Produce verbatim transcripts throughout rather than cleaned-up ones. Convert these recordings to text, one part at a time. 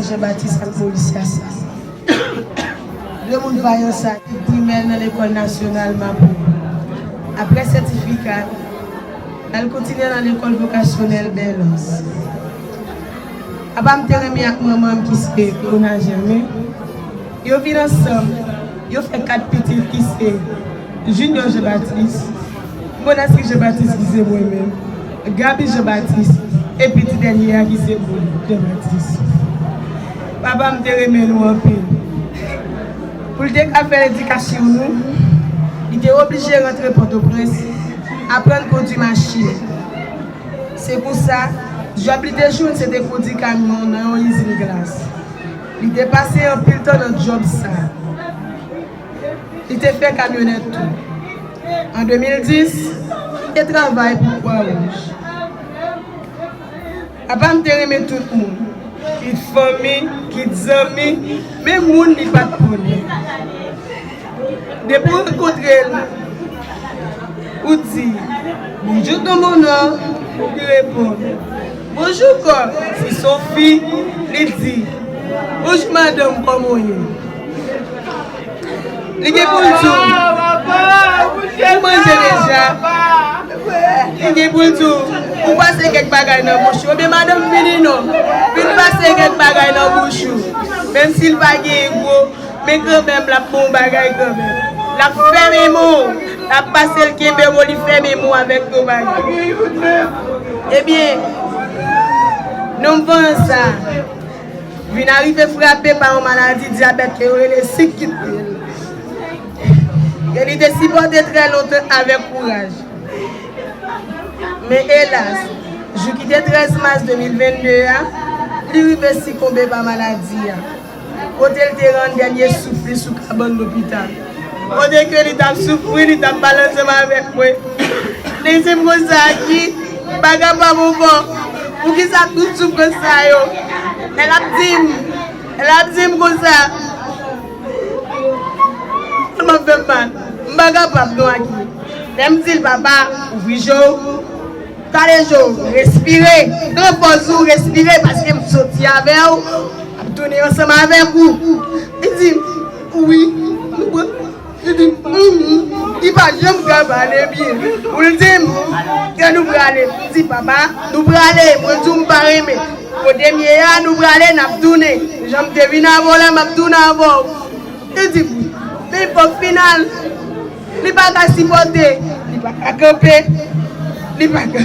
Jean Baptiste ak Maurice Yassar. De moun vayan sa ki primè nan lekòl nasyonal Mapou. Apre sètifika, l al kontinye nan lekòl vokasyonèl Bèlans. Apa m te renmen ak manman m ki se Rona Jèmen. Yo vin ansanm, yo fè kat pitit ki se Junior Jean Baptiste, Monasri Jean Baptiste ki se mwen menm, Gaby Jean Baptiste, epi ti dènye a ki se Moly Jean Baptiste. Papa m te renmen nou anpil. Pou l te ka fè edikasyon nou, li te oblije rantre Pòtoprens, aprann kondwi machin. Se konsa, djòb li te jwenn se te kondwi kamyon nan yon izin glas. Li te pase anpil tan nan djòb sa. Li te fè kamyonèt tou. An de mil dis, li te travay pou Kwa Wouj. Papa m te renmen tout moun. Kit fanmi, kit zanmi, menm moun li pa t konnen. Depi w rankontre l, ou di, "Bonjou, ton Bonò," li reponn, "Bonjou, kò." Si s on fi, li di, "Bonjou, madanm, kòman w ye?" Li gen pou l di w, "Ou manje deja?" Li gen pou l di w, "Ou pase kèk bagay nan bouch ou." Ebyen, madanm, vini non. Vin pase kèk bagay nan bouch ou. Menm si l pa genyen gwo, men kanmenm, l ap bon bagay kanmenm. L ap fèmen mo w. L ap pase l kenbe mo, li fèmen mo avèk yon bagay. Ebyen, nonm vanyan sa vin arive frape pa yon maladi dyabèt ke yo rele sik ki touye l. Ke li te sipòte trè lontan avèk kouraj. Men elas, jou ki te trèz mas de mil vennde a, li rive sikonbe pa maladi a. Kote l te rann dènye souf li sou kabann lopital. Kote ke li t ap soufri, li t ap pale ansanm avèk mwen. Li di m konsa, "Aki, m pa kapab ankò. Poukisa tout soufrans sa yo?" Lè l ap di m, lè l ap di m konsa, "Kòman fè m mal? M pa kapab non, Aki." Lè m di l, "Papa, ouvri je w. Kale je w, respire. Pran pòz ou, respire, paske m soti avè w. M ap tounen ansanm avèk ou." Li di m, "Wi, nou pran." Li di m, "Mhm." Li pa janm ka pale byen. Pou l di m, "Kè nou prale." M di, "Papa, nou prale. Mwen di w m pa renmen. Kote m ye a, nou prale, n ap tounen. Jan m te vin avè w la, m ap tounen avè w." Li di m, "Men fòk final." Li pa ka sipòte, li pa ka kanpe, li pa ka,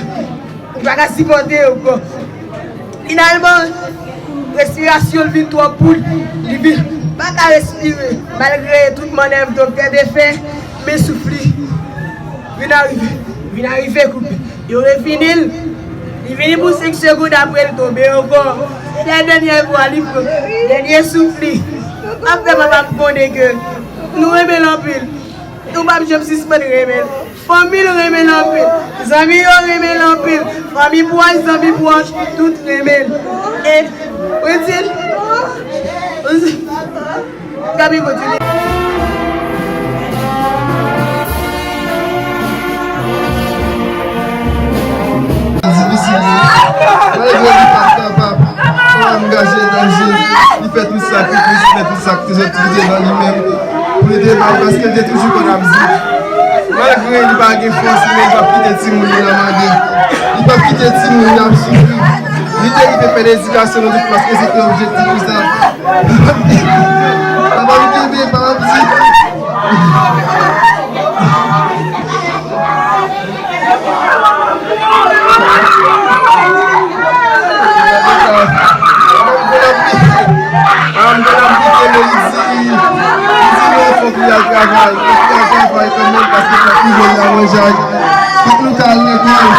li pa ka sipòte ankò. Finalman, respirasyon l vin twò kout, li vin pa ka respire. Malgre tout mannèv doktè te fè, men souf li vin arive, vin arive koupe. Yo refini l. Li vini pou senk segonn, apre l tonbe ankò. Se dènyè fwa li pran dènyè souf li. Apre papa m konnen ke nou renmen l anpil. Nou p ap janm sispann renmen l. Fanmi l renmen l anpil. Zanmi yo renmen l anpil. Fanmi pwòch, zanmi pwòch, tout renmen l. E, ou di l, ou di, Gaby kontinye. Difisil, wi. Malgre li pa t kapab, pa angaje danje, li fè tout sakrifis, li fè tout sa k te sòti devan li menm pou li te bay, paske li te toujou konn ap di, malgre li pa gen fòs, men li p ap kite timoun li nan mande. Li p ap kite timoun li ap soufri. Li te rive fè ledikasyon nan tout fòs, ke se te objektif li sa. Papa m kenbe, papa m di. Madam Konn ap pike, men li di, li di non, fòk li al travay, fòk li al travay kanmenm, paske fòk li jwenn lamanjay, fòk nou ta al lekòl.